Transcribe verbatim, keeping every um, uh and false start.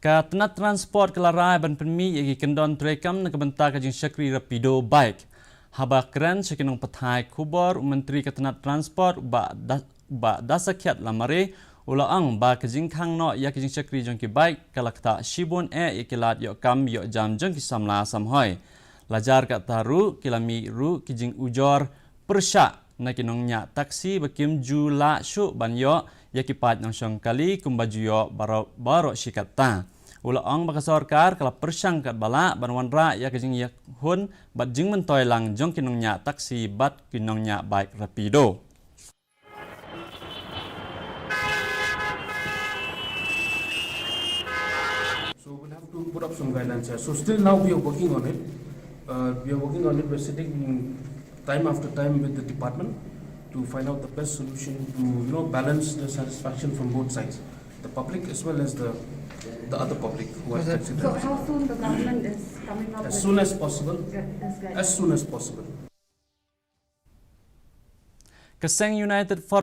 Ka tnat transport ka la rai ban pynmih ïa ki kyndon treikam na ka bynta ka jingshakri rapido bike. Haba kren sha ki nongpathai khubor, u Myntri ka tnat transport u Bah Da-, Bah Dasakhiat Lamare u la ong ba ka jingkhang noh ïa ka jingshakri jong ki bike ka la ktah shibun eh ïa ki lad ïoh kam ïoh jam jong ki samla samhoi. La jar kata ruh ki la mih ruh ki jingujor pyrshah na ki nongñiah taxi ba kim ju lah shuh ban ïoh ïa ki paid nongshong kali kumba ju ïoh baroh, baroh shi katta. U la ong ba ka sorkar ka la pyrshang katba lah ban wanrah ïa ka jingïakhun bad jingmyntoi lang jong ki nongñiah taxi bad ki nongñiah bike rapido. So we'll have to put up some guidelines here. So still now we are working on it. Uh, we are working on it. We're sitting time after time with the department to find out the best solution to, you know, balance the satisfaction from both sides, the public as well as the, the other public who are taxi drivers. So how soon the government is coming up with this guideline? As soon as possible. Ka seng United for